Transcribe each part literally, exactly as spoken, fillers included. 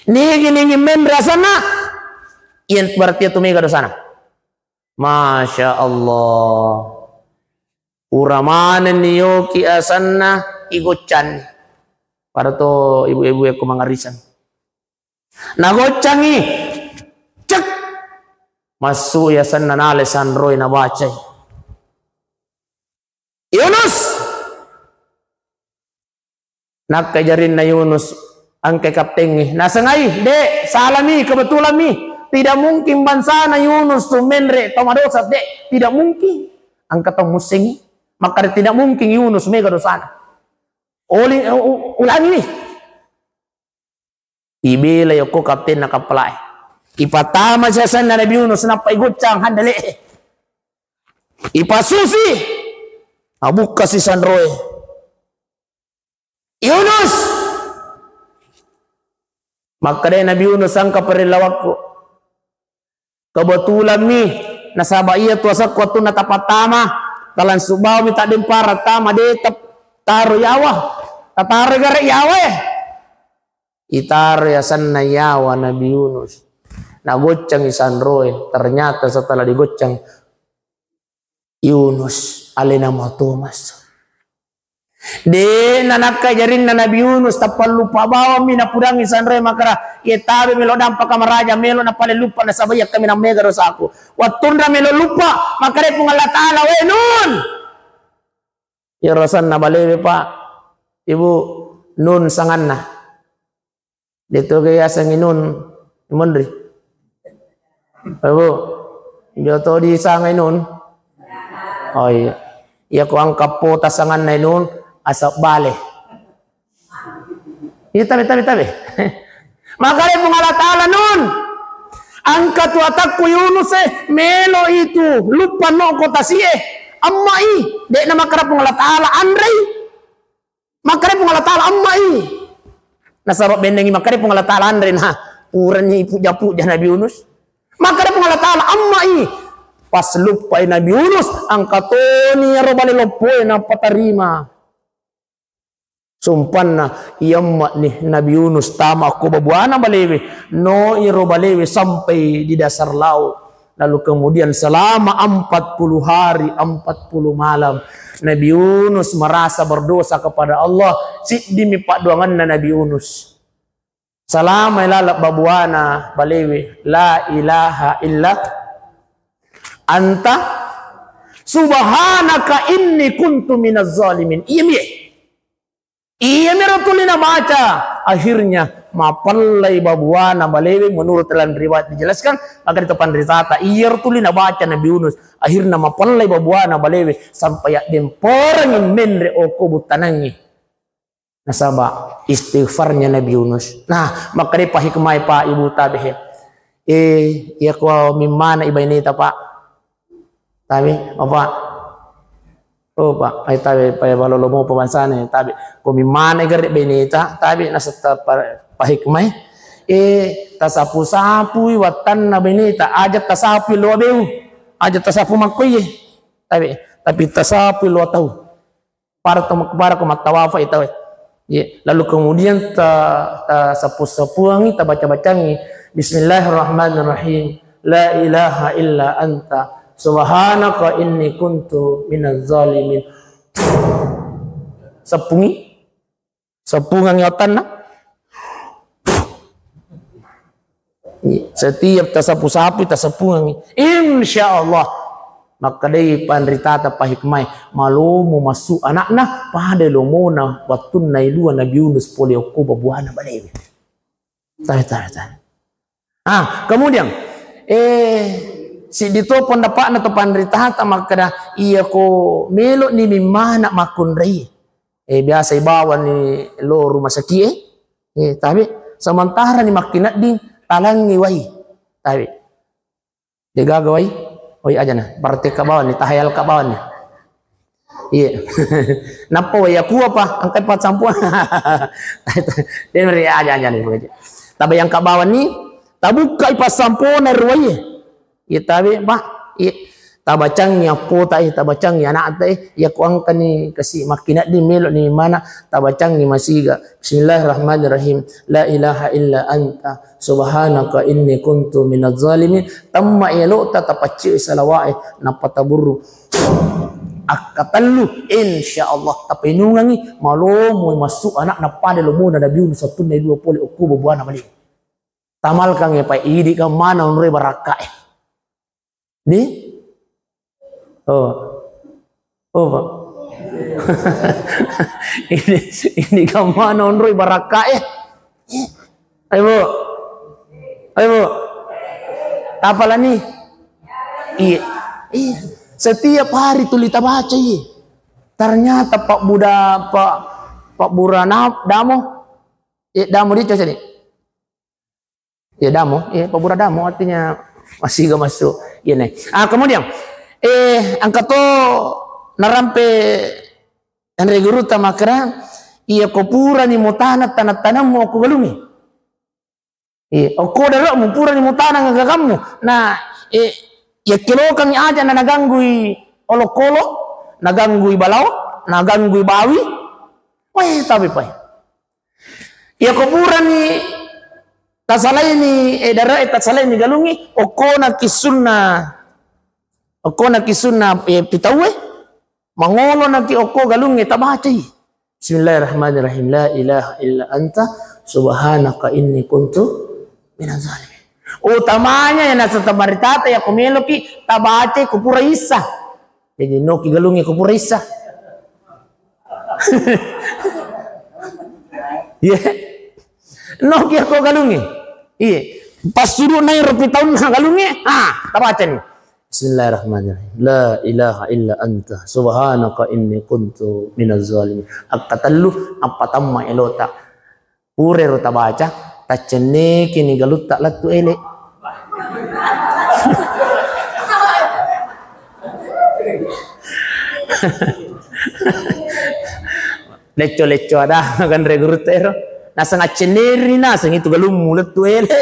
Nigi-nigi menre asanna, iya berarti itu mega dosana. Masya Allah. Ura manenni yoki asanna, igoccanni. Pada to ibu-ibu e ko mangarisan. Nagoccangi. Cek. Massu i asanna, nale sanroe nabacai. Yunus. Nakkai jarinna Yunus, engkai kaptengnge. Nasengai, "Dek, salami, kebetulan mi. Tidak mungkin bangsana Yunus tu menre tau madosa, Dek. Tidak mungkin." Engka tau mussengi. Makkada tidak mungkin Yunus mega dosana. Oli, u-, u-, ulangi. Ibela yokko kaptenna kappalae. Ipatama siasanna Nabi Yunus, nappa igoccang handale. Ipasusi. Abukka si sanroe. "Yunus!" Makkadai Nabi Yunus, "Engka perellawakku. Kebetulan mi, nasaba iya tu asakku wettunna tapattama, talangsung bawami taddempara tama, de tap-, taro yawa. Tataro gare yawa e." Itaro yasanna yawa Nabi Yunus. Nagoccangi sanroe, ternyata setelah digoccang, Yunus, alena mato masso. De nanakkai jarinna Nabi Yunus, tappa lupa bawammi napudangi sanroe makkada, "Ye tabe melo dampaka maraja, melo napale lupa nasaba iya kaminang mega dosaku." Wattunra melo lupa, makkada Puang Allah Taala, "We Nun." Iyaro asanna balewe, Pak. Ibu, Nun sanganna. Deto ke yasengngi Nun, monri. Ibu, joto disangai Nun. Oh iya. Iya ko engka pota sanganna Nun, asap bale. Iya, tabe, tabe, tabe. Makkada Puang Allah Taala, "Nun, engka tu atakku Yunus e, melo itu lupa no ko tasi e. Amma i, de na makkada Puang Allah Taala, anrei." Makkada Puang Allah Taala, "Amma i." Nasaba bennengi makkada Puang Allah Taala, anre, nah, purani puja-puja Nabi Yunus. Makkada Puang Allah Taala, "Amma i." Pas luppai Nabi Yunus, engka toni iyaro bale loppoe napatarima. Sumpanna, iyamma ni Nabi Yunus tama ko babuana balewe, no iro balewe sampai di dasar laut. Lalu kemudian selama empat puluh hari, empat puluh malam, Nabi Yunus merasa berdosa kepada Allah. Siddimi paddoanganna Nabi Yunus. Selama ilaleng babuana balewe, "La ilaha illa anta subhanaka inni kuntu minaz zalimin." Iya mi. Iyamiro tuli nabaca, akhirnya mapellai babuana balewe, menurut dalam riwayat dijelaskan, maka itu panritata, iyaro tuli nabaca Nabi Yunus, akhirnya mapellai babuana balewe, sampai yaddemperengi menre oko buttanangi. Nasaba istighfarnya Nabi Yunus. Nah, maka dipahikmai, Pak, Ibu, tabe he. Eh, iya ko mimmana ibaineta, Pak. Tabe, apa? Oh, Pak, ai tabe, pa balolo mopa bangsana, tabe. Ko mimmana gare baineta, tabe nasetta pa-, pahikmai. Eh, tasapu-sapui wattanna baineta, aja tasapui lo abeu, aja tasapu makkoye. Tabe, tapi tasapui lo tau. Pada to-, pada ko mattawafa ita we. Ye, lalu kemudian ta, tasapu-sapuangi, tabaca-bacangi, "Bismillahirrahmanirrahim. La ilaha illa anta. Subhanaka inni kuntu minaz zalimin." Seppungi. Seppungangi wattanna. Setiap tasapu-sapu, taseppungangi. Insya Allah, makkedai panritata pahikmai, malomo massu anakna, pada lomona wattunna ilua Nabi Yunus pole okko babuana balewe. Tabe, tabe, tabe. Ah, kemudian, eh, siddi to pendapatna to panritata makkeda, iya ko melo ni mimmana makkunrai. Eh, biasa ibawani lo rumah sakit, eh. Eh, tabe, sementara ni makkinedding, talangi wai. Tabe. Degaga wai? Wai aja na. Berarti ka bawani, tahayal ka bawani. Iya. Nappa wai aku apa? Angkat pat sampo. Dia beri aja, aja nih, aja. Tabe yang ka bawani, tabukkai passampona ruwai. Iya, tabe, Pak. Iya. Tabacangngi appota e, tabacangngi anakta e, iya ko engkani kasi makkinedding melo ni mana, tabacangngi masiga. Bismillahirrahmanirrahim. La ilaha illa anta subhanaka inni kuntu minaz zalimin. Tamma elokta tapacci salawat e, nappa taburru. Akkatellu, insya Allah tapainungangi, malomo massu anakna pada lomona Nabi Yunus, sattunna dua pole okko buana mali. Tamalkangngi pa idi kan mana onroi barakka e. Di? Oh. Oh, Pak. Ini, ini kamana onroi barakka e. Ayo, Bu. Ayo, Bu. Tapalani? Iya. Iya. Setiap hari tuli tabaca, iya. Ternyata Pak Buda, Pak, Pak Burana, Damo. Eh, Damo dia cocok nih. Ya, damo, ya, pabura damo artinya masih gak masuk. Ya, nih. Ah, kemudian, eh, angka to narampe anre guru tamakra, iya ko purani mutana tanah-tanahmu aku galungi. Iya, okko darakmu purani mutana ngagagammu. Nah, eh, ya kilokangi aja na naganggui olokolo, naganggui balao, naganggui bawi. Weh, tapi pai. Iya ko purani tasalaini, eh, darae tasalaini galungi, okkona ki sunna, okkona ki sunna, eh, pitaue, mangolo naki okko galungi tabacai. Bismillahirrahmanirrahim. La ilaha illa anta subhanaka inni kuntu minaz zalimin. Utamanya yang nasa tamaritata ya ko meloki tabacai ko pura isa. Jadi noki galungi ko pura isa. Iya. Noki ko galungi. Iya. Pas sudu nai rupi taunna galungi. Ah, tabaca ni. Bismillahirrahmanirrahim. La ilaha illa anta subhanaka inni kuntu minaz zalimin. Akkatellu, appatamma elota. Purero tabaca, taccennekini galutta lettu ele. Lecco-lecco ada kan re gurutta ero. Naseng accenneri naseng itu galummu lettu ele.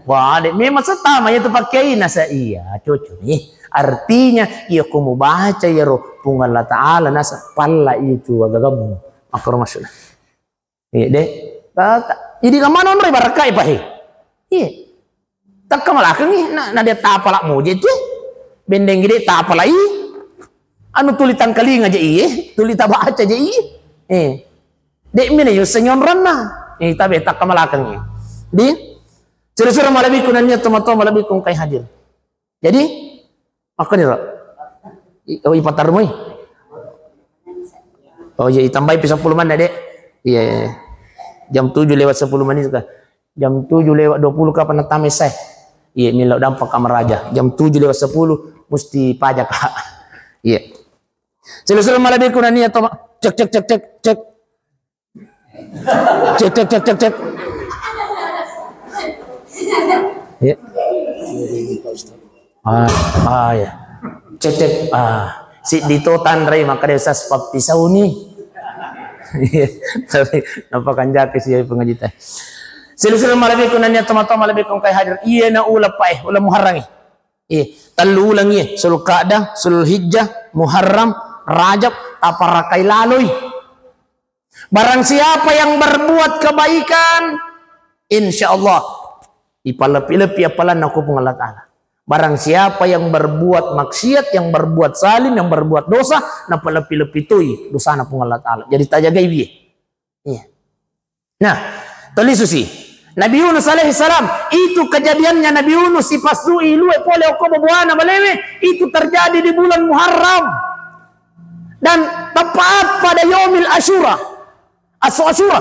Wah, dek memang setama itu pakai nasa iya, cocok nih. Artinya, iya ko mubaca iyaro Puang Allah Ta'ala nasa palla itu agagammu. Makro maksudnya. Iya, dek. Ta-, ta-, jadi kamana onroi barakkai pahe? Iya. Takka malakengi, na, na dia tapala moje tu. Bendeng gede tapala i. Anu tuli tangkalinga je iye, tuli tabaca je iye. Eh. Dek mina yusengi onronna. Eh, tabe takka malakengi. Di? Sura-sura malabiku nania toma-toma malabiku kai hadir. Jadi, makko ni ro. I-, oh, ipatarmui. Oh, iya, itambai pi sepuluh menit, Dek. Iya, iya, iya. Jam tujuh lewat sepuluh menit sudah. Jam tujuh lewat dua puluh kapan natame saya? Iya, milo dampak kamar aja. Jam tujuh lewat sepuluh mesti pajak, Kak. Iya. Sila-sila malah dia kuna niat, Toma. Cek, cek, cek, cek, cek. Cek, cek, cek, cek, cek. Ya. Ah, ah, ya. Cek, cek. Ah, si dito tanrai maka dia usah seperti sauni. Iya. Tapi apa kan jaki sih pengaji teh. Sila-sila malah dia kuna niat, Toma-toma lebih kong kai hadir. Iya na ula pae, ula Muharram. Eh, tellu uleng, iya, Sulkada, Sulhijjah, Muharram, Rajab, taparakai laloi. Barang siapa yang berbuat kebaikan, insya Allah ipalepi-lepi apalanna ku Puang Allah Ta'ala. Barang siapa yang berbuat maksiat, yang berbuat zalim, yang berbuat dosa, napalepi-lepi toi dosana Puang Allah Ta'ala. Jadi tajagai biye. Iya. Nah, tuli susi. Nabi Yunus alaihissalam, itu kejadiannya Nabi Yunus sipasui luwe pole okko bubuana malewe, itu terjadi di bulan Muharram. Dan tepat pada Yaumil Asyura. Asu Asyura.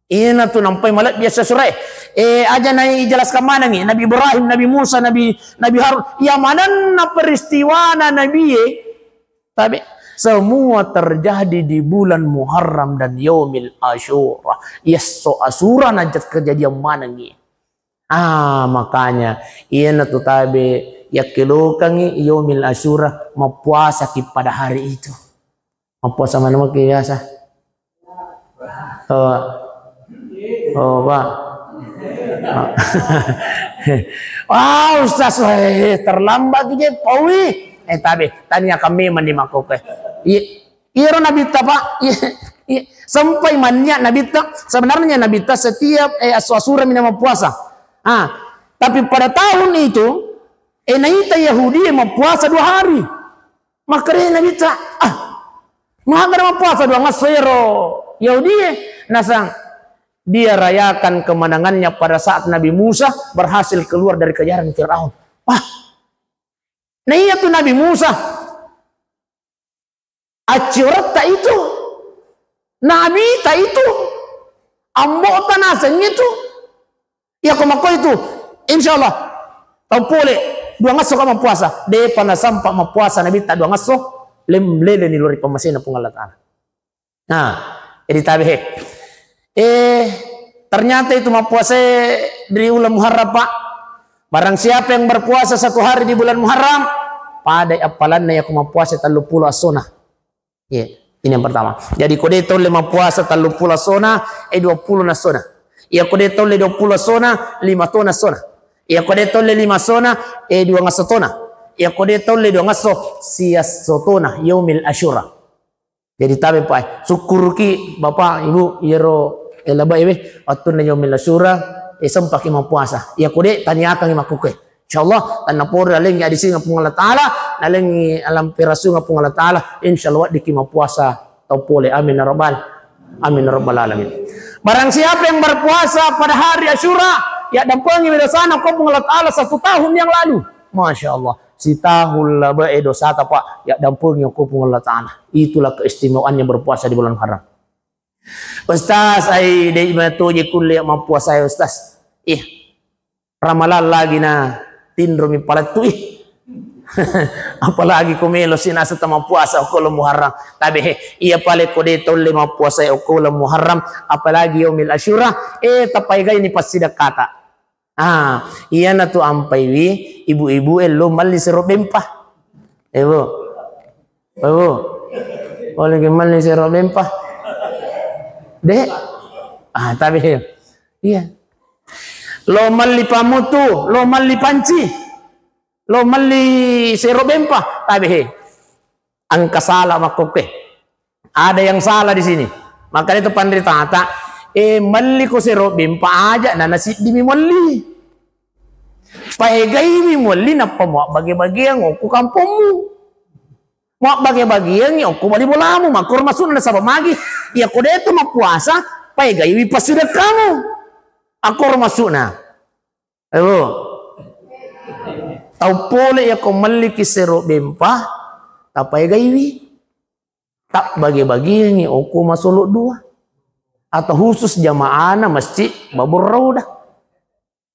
Ina tu nampai malak biasa Asyura. Eh, aja nai jelaskan mana nih? Nabi Ibrahim, Nabi Musa, Nabi, Nabi Harun. Ya mananna peristiwana Nabi, eh? Tapi semua terjadi di bulan Muharram dan Yaumil Asyura. Yesso Asyura najat kejadian manengi. Ah, makanya, iyana tu tabe yakkelokangi Yaumil Asyura, mappuasaki pada hari itu. Mappuasa mana maki biasa? Oh, oh, Pak. Wah, Ustaz, weh, terlambat je, paui. Eh, tabe, tania kami mandi makkokkoe. Iya, iyaro Nabitta, Pak. Iya, iya. Sampai mannia Nabitta, sebenarnya Nabitta setiap, eh, asu-, asura mina mappuasa. Ah, tapi pada tahun itu, eh, naita Yahudi mappuasa dua hari. Makkeda Nabitta, "Ah, maga mappuasa dua ngasso ero Yahudi?" Nasang, dia rayakan kemenangannya pada saat Nabi Musa berhasil keluar dari kejaran Firaun. Wah, nah iya tu Nabi Musa. Accioretta itu, Nabita itu, ambo'ta naseng itu. Iya ko makko itu, insya Allah tau pole dua ngasso ka mappuasa. Depa nasampa mappuasa Nabitta dua ngasso, lem-, leleni lori pammasena Puang Allah Ta'ala. Nah, jadi tabe he. Eh, ternyata itu mappuasa di bulan Muharram, Pak. Barang siapa yang berpuasa satu hari di bulan Muharram, pada appalanna iya ko mappuasa telluppulo assona. Iya, ini yang pertama. Jadi ko de tolle mappuasa telluppulo assona, eh, duappulo nassona. Iya ko de tolle duappulo assona, lima tona assona. Iya ko de tolle lima assona, eh, dua ngasso tona. Iya ko de tolle dua ngasso, siasso tona, yaumil asyura. Jadi tabe, Pak, sukkuruki Bapak, Ibu, iyaro, eh, labe'e, wattunna yaumil asyura, eh, sempaki mappuasa. Iya ko de, taniakangi makkukue. Insyaallah, tannapori lalengngi adisingeng Puang Allah Ta'ala, nalengngi alamperasungeng Puang Allah Ta'ala, insyaallah weddikki mappuasa tau pole. Amin ya rabbal, amin ya rabbal alamin. Barang siapa yang berpuasa pada hari Asyura, ya dampengi dosana ko Puang Allah Ta'ala satu tahun yang lalu. Masya Allah, sitahun labe'e dosata, Pak, ya dampengi ko Puang Allah Ta'ala. Itulah keistimewaannya berpuasa di bulan Haram. Ustaz, ai, de matoje kulle mappuasa, ya Ustaz. Ih, Ramalang lagi na tinromi palettu, ih. Apalagi ko melo sinasa ta mappuasa okko lo Muharram. Tabe he, iya pale ko de tolle mappuasa okko lo Muharram, apalagi yaumil Asyura, eh, tapaegaini passidekkata. Ah, iyanatu ampaiwi ibu-ibu e lo melli sero bempa. Eh, Bu. Eh, Bu. Boleh ke melli sero bempa? De. Ah, tabe he. Iya. Lo melli pamutu, lo melli panci, lo melli sero bempa, tabe he. Engka sala makkokkoe. Ada yang salah di sini. Makanya itu panritata, eh, melli ko sero bempa aja, nana siddi mi melli. Paegaiwi melli, nappa mua bage-bageang okko kampommu. Mua bage-bageangi okko bali bolamu, makkoro maksudna, nasaba magi, iya ko de tu mappuasa, paegaiwi passidekkamu. Akkoro maksudna. Ayo. Tau pole iya ko melliki sero bempa, tapaegaiwi. Tak bage-bageangi okko masolo dua. Atau khusus jamaahna Masjid Babur Raudah.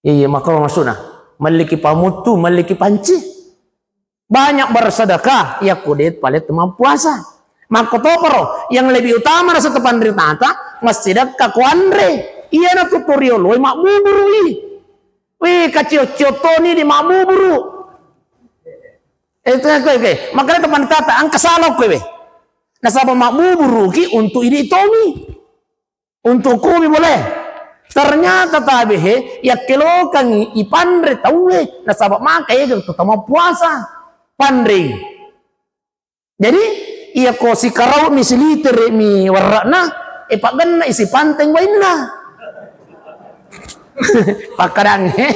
Iya, iya, makkoro maksudna. Melliki pamuttu, melliki panci. Banyak bersedekah, iya ko de pale tu mappuasa. Makkotoparo, yang lebih utama rasa tu panritata, massidekka ko anre. Iyanatu to rioloi mabbuburu i. Wih, kacio-cio toni di mabbuburu. Eh, itu, oke, oke. Makanya tu panritata, engka sala ko we. Nasaba mabbuburuki untuk idi tomi. Untuk kumi boleh. Ternyata tabe he, yakkelokangi ipanre tauwe, nasaba maka ega tu tama puasa. Panrei. Jadi, iya ko sikarau mi, silitere mi warra'na, e, paggenna isi panteng wainna. Pakkadangnge.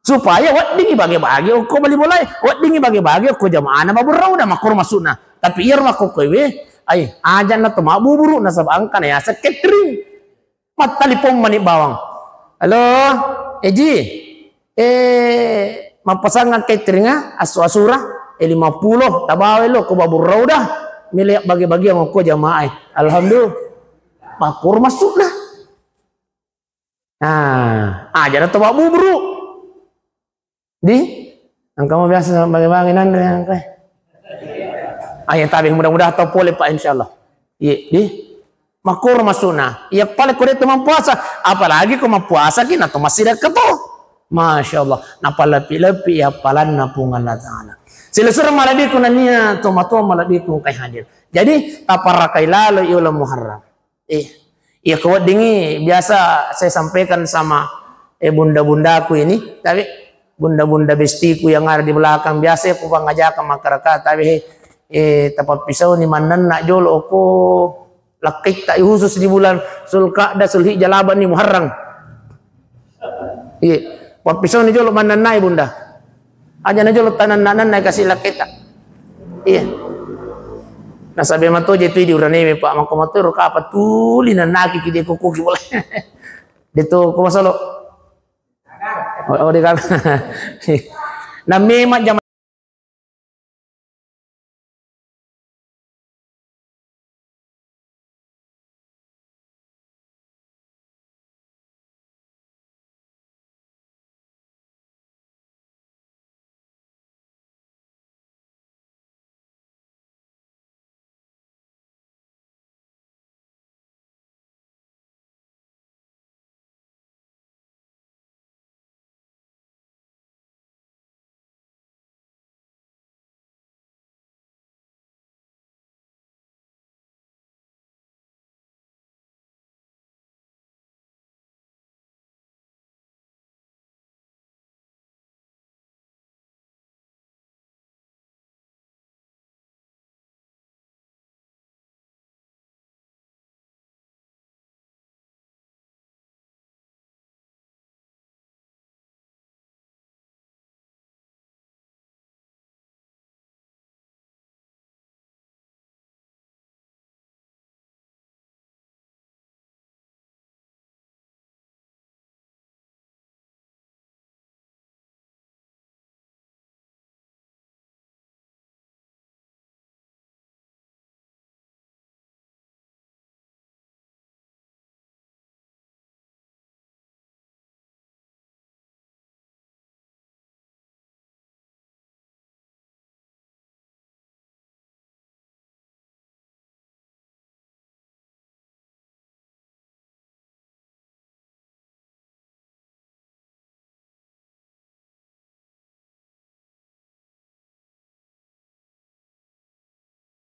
Supaya weddingngi bage-bage okko bali bolae, weddingngi bage-bage okko jamaahna Babur Raudah, makkoro maksudna. Tapi iyaro makkokkoe we, ai, ajanna to mabbuburu nasaba engkana yaseng catering. Mattalipong mani bawang. Halo, Eji. Eh, mappasangang catering, ah, asu-asura, eh, lima pulo, tabawa lo ko Babur Raudah. Mele bage-bageang okko jamaah. Alhamdulillah. Makkoro maksudna. Nah, aja na to mabbuburu. Di? Engka mo biasa bage-bage nanre engka. Ayo tabe, mudah-mudahan tau pole, Pak, insyaallah. Iya, di? Makkoro maksudna. Iya pale ko de to mappuasa, apalagi ko mappuasa ki na to massidekka to. Masya Allah, napalepi-lepi iya palanna Puang Allah Ta'ala. Silessureng malebbiku nennia tomatoa malebbiku engkai hadir. Jadi, taparakai lalo iya uleng Muharram. Eh, iya ko weddingngi biasa saya sampaikan sama, eh, bunda-bundaku ini, tapi bunda-bunda bestiku yang ada di belakang, biasa ku pangajakang makkada-kada, tapi, eh, tapappisauni mannenna jolo ko lakkaitta, khusus di bulan Zulkaadah, Zulhijjah, labani Muharram. Iya, pappisauni jolo mannennai, Bunda. Aja na jolo tanenna-nenna kasi lakkaitta. Iya. Nasaba mato je tu di urane me, Pak, mako mato ro kapa tuli nennaki ki de kokoki bola. De to ko masalo. Oh, oh, de kapa. Nah, memang jama-